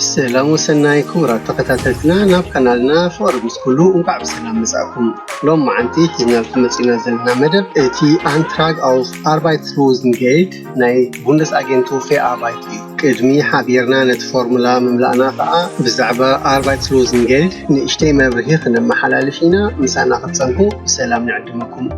ሰላም ወሰናይ ክቡራት ተኸታተልትና፣ ናብ ካናልና ፍቕሪ ምስ ኩሉ እንኳዕ ብሰላም መጻእኩም። ሎም መዓንቲ ሒዝናልኩም መጺና ዘለና መደብ እቲ ኣንትራግ ኣውፍ ኣርባይትስሎዝን ጌልድ ናይ ቡንደስ ኣጌንቱር ፌ ኣርባይት እዩ። ቅድሚ ሓቢርና ነቲ ፎርሙላ ምምላእና ከኣ ብዛዕባ ኣርባይትስሎዝን ጌልድ ንእሽተይ መብርሂ ክነመሓላልፍ ኢና። ምሳና ክትጸንሑ ብሰላም ንዕድመኩም።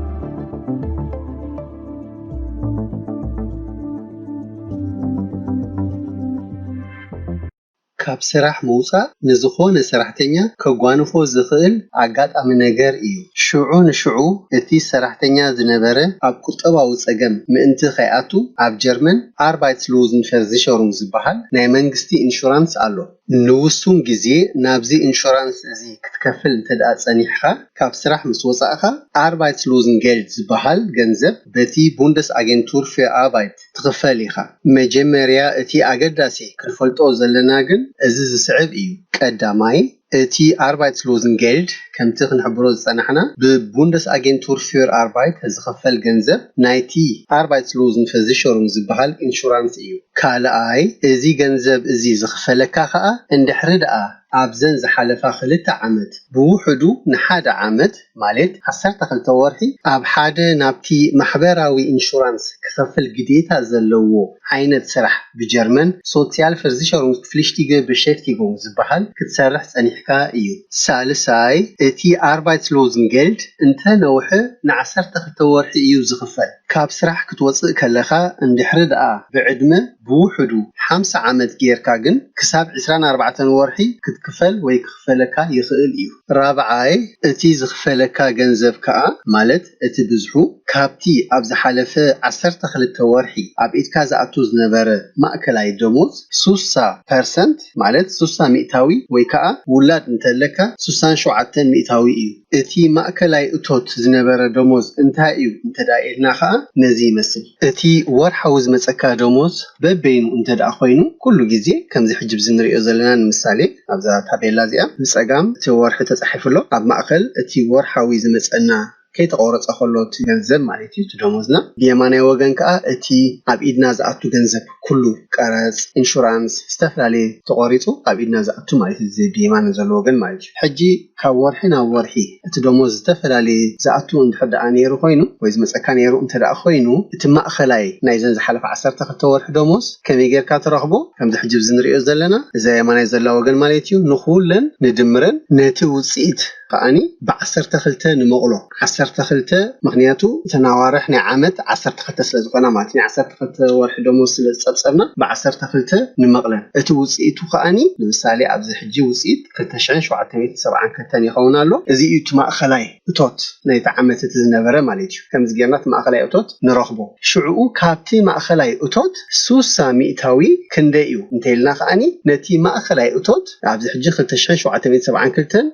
ካብ ስራሕ ምውጻእ ንዝኾነ ሰራሕተኛ ከጓንፎ ዝኽእል ኣጋጣሚ ነገር እዩ። ሽዑ ንሽዑ እቲ ሰራሕተኛ ዝነበረ ኣብ ቁጠባዊ ጸገም ምእንቲ ከይኣቱ ኣብ ጀርመን ኣርባይትስሎዝን ቨርሲቸሩንግ ዝበሃል ናይ መንግስቲ ኢንሹራንስ ኣሎ። ንውሱን ግዜ ናብዚ ኢንሹራንስ እዚ ክትከፍል እንተ ደኣ ጸኒሕካ፣ ካብ ስራሕ ምስ ወጻእካ ኣርባይትስሎዝን ጌልድ ዝበሃል ገንዘብ በቲ ቡንደስ ኣጌንቱር ፌ ኣርባይት ትኽፈል ኢኻ። መጀመርያ እቲ ኣገዳሲ ክንፈልጦ ዘለና ግን እዚ ዝስዕብ እዩ። ቀዳማይ፣ እቲ ኣርባይትስሎዝን ጌልድ ከምቲ ክንሕብሮ ዝጸናሕና ብቡንደስ ኣጌንቱር ፌር ኣርባይት ዝኽፈል ገንዘብ ናይቲ ኣርባይትስሎዝን ቨርሲቸሩንግ ዝበሃል ኢንሹራንስ እዩ። ካልኣይ፣ እዚ ገንዘብ እዚ ዝኽፈለካ ከኣ እንድሕሪ ደኣ ኣብዘን ዝሓለፋ ክልተ ዓመት ብውሕዱ ንሓደ ዓመት ማለት ዓሰርተ ክልተ ወርሒ ኣብ ሓደ ናብቲ ማሕበራዊ ኢንሹራንስ ክኸፍል ግዴታ ዘለዎ ዓይነት ስራሕ ብጀርመን ሶሲያል ቨርሲቸሩንግስፍሊሽቲገ በሸፍቲጉንግ ዝበሃል ክትሰርሕ ጸኒሕካ እዩ። ሳልሳይ፣ እቲ ኣርባይትስሎዝን ጌልድ እንተ ነውሐ ንዓሰርተ ክልተ ወርሒ እዩ ዝኽፈል። ካብ ስራሕ ክትወጽእ ከለኻ እንድሕሪ ደኣ ብዕድመ ብውሕዱ ሓምሳ ዓመት ጌርካ ግን ክሳብ ዕስራን ኣርባዕተን ወርሒ ክትክፈል ወይ ክኽፈለካ ይኽእል እዩ። ራብዓይ፣ እቲ ዝኽፈለካ ገንዘብ ከኣ ማለት እቲ ብዝሑ ካብቲ ኣብ ዝሓለፈ ዓሰርተ ክልተ ወርሒ ኣብ ኢድካ ዝኣቱ ዝነበረ ማእከላይ ደሞዝ ሱሳ ፐርሰንት ማለት ሱሳ ሚእታዊ ወይ ከኣ ውላድ እንተለካ ሱሳን ሸውዓተን ሚእታዊ እዩ። እቲ ማእከላይ እቶት ዝነበረ ደሞዝ እንታይ እዩ እንተ ደኣ ኢልና ከኣ ነዚ ይመስል። እቲ ወርሓዊ ዝመጸካ ደሞዝ በበይኑ እንተ ደኣ ኮይኑ፣ ኩሉ ግዜ ከምዚ ሕጂ ብዚ ንሪኦ ዘለና ንምሳሌ ኣብዛ ታቤላ እዚኣ ብጸጋም እቲ ወርሒ ተጻሒፉ ኣሎ። ኣብ ማእከል እቲ ወርሓዊ ዝመጸና ከይተቆረጸ ከሎ እቲ ገንዘብ ማለት እዩ፣ እቲ ደሞዝና። ብየማናይ ወገን ከኣ እቲ ኣብ ኢድና ዝኣቱ ገንዘብ ኩሉ ቀረጽ፣ ኢንሹራንስ፣ ዝተፈላለየ ተቆሪጹ ኣብ ኢድና ዝኣቱ ማለት እዩ፣ እዚ ብየማን ዘሎ ወገን ማለት እዩ። ሕጂ ካብ ወርሒ ናብ ወርሒ እቲ ደሞዝ ዝተፈላለየ ዝኣቱ እንድሕር ደኣ ነይሩ ኮይኑ ወይ ዝመጸካ ነይሩ እንተ ደኣ ኮይኑ፣ እቲ ማእከላይ ናይዘን ዝሓለፈ ዓሰርተ ክልተ ወርሒ ደሞዝ ከመይ ጌርካ ትረኽቦ? ከምዚ ሕጂ እዚ ንሪኦ ዘለና እዛ የማናይ ዘላ ወገን ማለት እዩ፣ ንኹለን ንድምረን ነቲ ውጽኢት ከኣኒ ብዓሰርተ ክልተ ንመቕሎ። ዓሰርተ ክልተ ምኽንያቱ እተን ኣዋርሕ ናይ ዓመት ዓሰርተ ክልተ ስለ ዝኾና ማለት እዩ። ናይ ዓሰርተ ክልተ ወርሒ ደሞዝ ስለ ዝጸብጸብና ብዓሰርተ ክልተ ንመቕለን። እቲ ውጽኢቱ ከኣኒ ንምሳሌ ኣብዚ ሕጂ ውጽኢት ክልተ ሽሕን ሸውዓተ ሚእትን ሰብዓን ክልተን ይኸውን ኣሎ። እዚ እዩ እቲ ማእከላይ እቶት ናይቲ ዓመት እቲ ዝነበረ ማለት እዩ። ከምዚ ጌርና እቲ ማእከላይ እቶት ንረኽቦ። ሽዕኡ ካብቲ ማእከላይ እቶት ሱሳ ሚእታዊ ክንደይ እዩ እንተ ኢልና ከኣኒ ነቲ ማእከላይ እቶት ኣብዚ ሕጂ ክልተ ሽሕን ሸውዓተ ሚእትን ሰብዓን ክልተን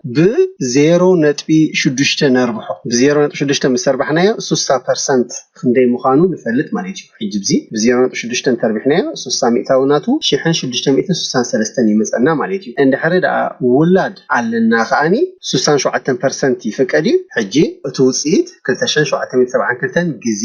ብዜሮ ነጥቢ ሽዱሽተ ነርብሖ። ብዜሮ ነጥቢ ሽዱሽተ ምስ ኣርባሕናዮ ሱሳ ፐርሰንት ክንደይ ምዃኑ ንፈልጥ ማለት እዩ። ሕጂ ብዚ ብዜሮ ነጥቢ ሽዱሽተ እንተርቢሕናዮ ሱሳ ሚእታዊ ናቱ ሽሕን ሽዱሽተ ሚእትን ሱሳን ሰለስተን ይመጸና ማለት እዩ። እንድሕሪ ደኣ ውላድ ኣለና ከኣኒ ሱሳን ሸውዓተን ፐርሰንት ይፍቀድ እዩ። ሕጂ እቲ ውጽኢት ክልተ ሽሕን ሸውዓተ ሚእትን ሰብዓን ክልተን ግዜ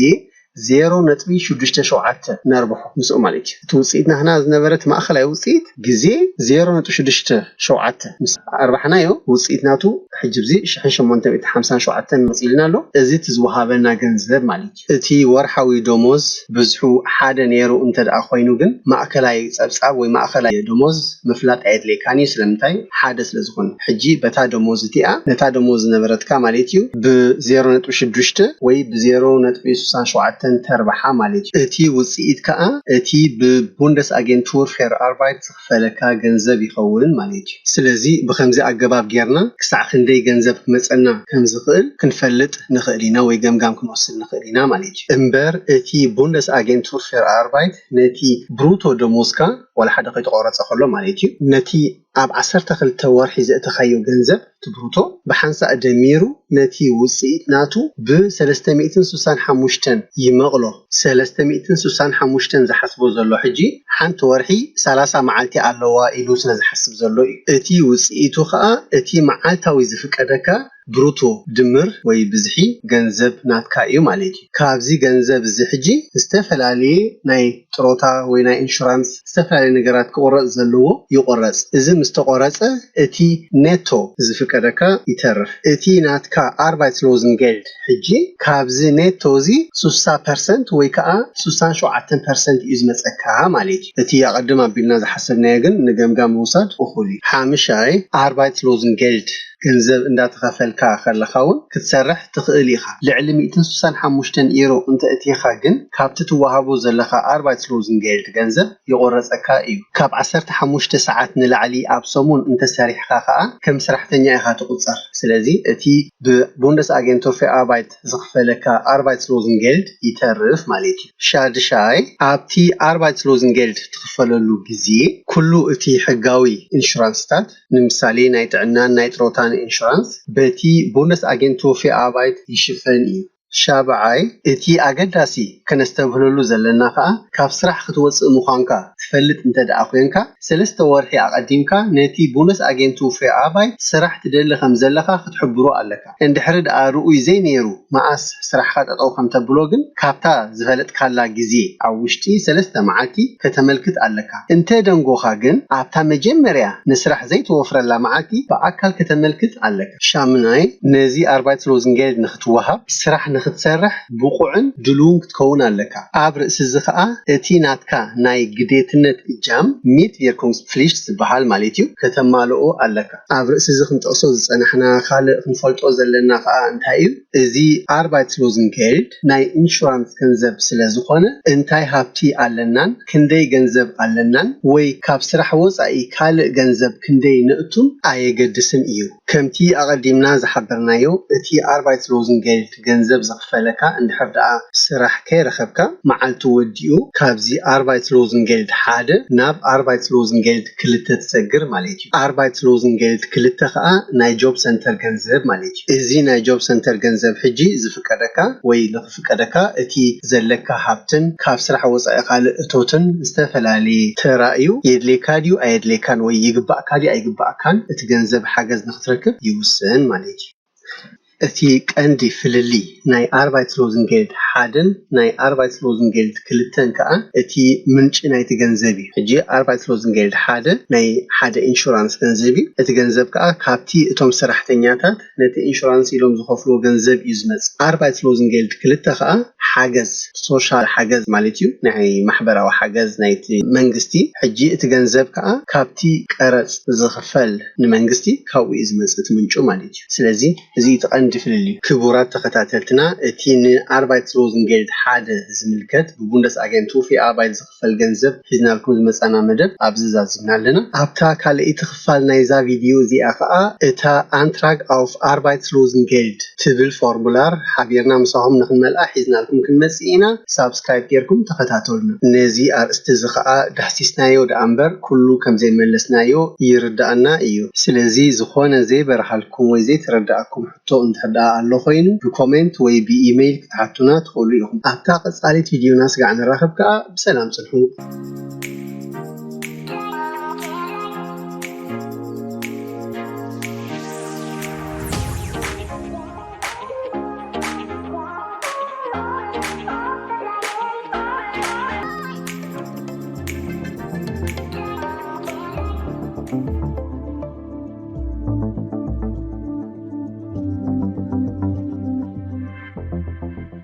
ዜሮ ነጥቢ ሽዱሽተ ሸውዓተ ነርብሖ ምስኡ ማለት እዩ። እቲ ውጽኢት ናህና ዝነበረ እቲ ማእኸላይ ውጽኢት ግዜ ዜሮ ነጥቢ ሽዱሽተ ሸውዓተ ምስ ኣርባሕናዮ ውጽኢት ናቱ ሕጂ ብዚ ሽሕን ሸሞንተ ሚእትን ሓምሳን ሸውዓተን መጺልና ኣሎ። እዚ እቲ ዝወሃበና ገንዘብ ማለት እዩ። እቲ ወርሓዊ ደሞዝ ብዝሑ ሓደ ነይሩ እንተ ደኣ ኮይኑ ግን ማእከላይ ጸብጻብ ወይ ማእከላይ ደሞዝ ምፍላጥ ኣየድልየካን እዩ። ስለምንታይ? ሓደ ስለ ዝኾነ። ሕጂ በታ ደሞዝ እቲኣ ነታ ደሞዝ ዝነበረትካ ማለት እዩ ብ ዜሮ ነጥቢ ሽዱሽተ ወይ ብ ዜሮ ነጥቢ ስሳን ሸውዓተን ተርብሓ ማለት እዩ። እቲ ውጽኢት ከኣ እቲ ብ ቡንደስ ኣጌንቱር ፌር ኣርባይት ዝኽፈለካ ገንዘብ ይኸውን ማለት እዩ። ስለዚ ብኸምዚ ኣገባብ ጌርና ክሳዕ ክንደይ ገንዘብ ክመጸና ከም ዝኽእል ክንፈልጥ ንኽእል ኢና ወይ ገምጋም ክንወስድ ንኽእል ኢና ማለት እዩ። እምበር እቲ ቡንደስ ኣጌንቱር ፌር ኣርባይት ነቲ ብሩቶ ደሞዝካ ዋላ ሓደ ከይተቆረጸ ከሎ ማለት እዩ ነቲ ኣብ ዓሰርተ ክልተ ወርሒ ዘእተኻዮ ገንዘብ እቲ ብሩቶ ብሓንሳእ ደሚሩ ነቲ ውጽኢት ናቱ ብ ሰለስተ ሚእትን ስሳን ሓሙሽተን ይመቕሎ። ሰለስተ ሚእትን ስሳን ሓሙሽተን ዝሓስቦ ዘሎ ሕጂ ሓንቲ ወርሒ ሰላሳ መዓልቲ ኣለዋ ኢሉ ስለ ዝሓስብ ዘሎ እዩ። እቲ ውጽኢቱ ኸኣ እቲ መዓልታዊ ዝፍቀደካ ብሩቶ ድምር ወይ ብዝሒ ገንዘብ ናትካ እዩ ማለት እዩ። ካብዚ ገንዘብ እዚ ሕጂ ዝተፈላለየ ናይ ጥሮታ ወይ ናይ ኢንሹራንስ ዝተፈላለየ ነገራት ክቑረፅ ዘለዎ ይቑረፅ። እዚ ምስ ተቖረፀ እቲ ኔቶ ዝፍቀደካ ይተርፍ። እቲ ናትካ ኣርባይትስሎዝን ጌልድ ሕጂ ካብዚ ኔቶ እዚ ስሳ ፐርሰንት ወይ ከዓ ስሳን ሸውዓተን ፐርሰንት እዩ ዝመፀካ ማለት እዩ። እቲ ኣቐድም ኣቢልና ዝሓሰብናዮ ግን ንገምጋም ምውሳድ እኹል እዩ። ሓምሻይ ኣርባይትስሎዝን ጌልድ ገንዘብ እንዳተኸፈልካ ከለኻ እውን ክትሰርሕ ትኽእል ኢኻ። ልዕሊ ሚእትን ስሳን ሓሙሽተን ኢሮ እንተእቲኻ ግን ካብቲ ትወሃቦ ዘለኻ ኣርባይትስሎዝን ጌልድ ገንዘብ ይቆረፀካ እዩ። ካብ ዓሰርተ ሓሙሽተ ሰዓት ንላዕሊ ኣብ ሰሙን እንተሰሪሕኻ ከዓ ከም ስራሕተኛ ኢኻ ትቑፀር። ስለዚ እቲ ብቡንደስ ኣጌንቶፌ ኣርባይት ዝኽፈለካ ኣርባይትስሎዝን ጌልድ ይተርፍ ማለት እዩ። ሻድሻይ ኣብቲ ኣርባይትስሎዝን ጌልድ ትኽፈለሉ ግዜ ኩሉ እቲ ሕጋዊ ኢንሹራንስታት ንምሳሌ ናይ ጥዕናን ናይ ጥሮታን ኢንሹራንስ በቲ ቡንደስ ኣጌንቶፌ ኣርባይት ይሽፈን እዩ። ሻብዓይ እቲ ኣገዳሲ ከነስተብህለሉ ዘለና ከዓ ካብ ስራሕ ክትወፅእ ምዃንካ ትፈልጥ እንተ ደኣ ኮይንካ ሰለስተ ወርሒ ኣቐዲምካ ነቲ ቡንደስ ኣጌንቶፌ ኣርባይት ስራሕ ትደሊ ከም ዘለኻ ክትሕብሮ ኣለካ። እንድሕሪ ደኣ ርኡይ ዘይነይሩ መኣስ ስራሕኻ ጠጠው ከም ተብሎ ግን ካብታ ዝፈለጥካላ ግዜ ኣብ ውሽጢ ሰለስተ መዓልቲ ከተመልክት ኣለካ። እንተ ደንጎኻ ግን ኣብታ መጀመርያ ንስራሕ ዘይተወፍረላ መዓልቲ ብኣካል ከተመልክት ኣለካ። ሻምናይ ነዚ ኣርባይትስሎዝን ጌልድ ንክትወሃብ ስራሕ ንክትሰርሕ ብቑዕን ድልውን ክትከውን ኣለካ። ኣብ ርእሲ እዚ ከዓ እቲ ናትካ ናይ ግዴትነት እጃም ሚትቪርኩንግስፕሊሽት ዝበሃል ማለት እዩ ከተማልኦ ኣለካ። ኣብ ርእሲ እዚ ክንጠቕሶ ዝፀናሕና ካልእ ክንፈልጦ ዘለና ከዓ እንታይ እዩ? እዚ ኣርባይትስሎዝን ጌልድ ናይ ኢንሹራንስ ገንዘብ ስለ ዝኾነ እንታይ ሃብቲ ኣለናን ክንደይ ገንዘብ ኣለናን ወይ ካብ ስራሕ ወፃኢ ካልእ ገንዘብ ክንደይ ነእቱን ኣየገድስን እዩ። ከምቲ ኣቐዲምና ዝሓበርናዮ እቲ ኣርባይትስሎዝን ጌልድ ገንዘብ ዘኽፈለካ እንድሕር ደኣ ስራሕ ከይረኸብካ መዓልቲ ወዲኡ ካብዚ ኣርባይትስሎዝን ጌልድ ሓደ ናብ ኣርባይትስሎዝን ጌልድ ክልተ ትሰግር ማለት እዩ። ኣርባይትስሎዝን ጌልድ ክልተ ከዓ ናይ ጆብ ሰንተር ገንዘብ ማለት እዩ። እዚ ናይ ጆብ ሰንተር ገንዘብ ሕጂ ዝፍቀደካ ወይ ዝፍቀደካ እቲ ዘለካ ሃብትን ካብ ስራሕ ወፃኢ ካልእ እቶትን ዝተፈላለየ ተራ እዩ። የድልየካ ድዩ ኣየድልየካን ወይ ይግባእካ ድዩ ኣይግባእካን እቲ ገንዘብ ሓገዝ ንክትረክብ ይውስን ማለት እዩ። እቲ ቀንዲ ፍልልይ ናይ ኣርባይትስሎዝን ጌልድ ሓደን ናይ ኣርባይትስሎዝን ጌልድ ክልተን ከዓ እቲ ምንጪ ናይቲ ገንዘብ እዩ። ሕጂ ኣርባይትስሎዝን ጌልድ ሓደ ናይ ሓደ ኢንሹራንስ ገንዘብ እዩ። እቲ ገንዘብ ከዓ ካብቲ እቶም ሰራሕተኛታት ነቲ ኢንሹራንስ ኢሎም ዝኸፍልዎ ገንዘብ እዩ ዝመፅእ። ኣርባይትስሎዝን ጌልድ ክልተ ከዓ ሓገዝ ሶሻል ሓገዝ ማለት እዩ፣ ናይ ማሕበራዊ ሓገዝ ናይቲ መንግስቲ። ሕጂ እቲ ገንዘብ ከዓ ካብቲ ቀረፅ ዝኽፈል ንመንግስቲ ካብኡ እዩ ዝመፅእ እቲ ምንጩ ማለት እዩ። ስለዚ እዚ እቲ ቀንዲ ፍልልዩ። ክቡራት ተኸታተልትና እቲ ንኣርባይትስሎዝን ጌልድ ሓደ ዝምልከት ብቡንደስ ኣገንቱፌ ኣርባይት ዝኽፈል ገንዘብ ሒዝናልኩም ዝመፃና መደብ ኣብዚ ዛዚምና ኣለና። ኣብታ ካልኣይቲ ክፋል ናይዛ ቪድዮ እዚኣ ከዓ እታ ኣንትራግ ኣውፍ ኣርባይትስሎዝን ጌልድ ትብል ፎርሙላር ሓቢርና ምሳኹም ንክንመልኣ ሒዝናልኩም ክንመፅእ ኢና። ሳብስክራይብ ጌርኩም ተኸታተሉና። ነዚ ኣርእስቲ እዚ ከዓ ዳህሲስናዮ ደኣ እምበር ኩሉ ከም ዘይመለስናዮ ይርዳኣና እዩ። ስለዚ ዝኾነ ዘይበርሃልኩም ወይ ዘይተረዳኣኩም ሕቶ እንድሕር ደኣ ኣሎ ኮይኑ ብኮሜንት ወይ ብኢሜይል ክትሓቱና ትኽእሉ ኢኹም። ኣብታ ቀፃሊት ቪድዮና ስጋዕ ንራኸብ ከዓ ብሰላም ፅንሑ።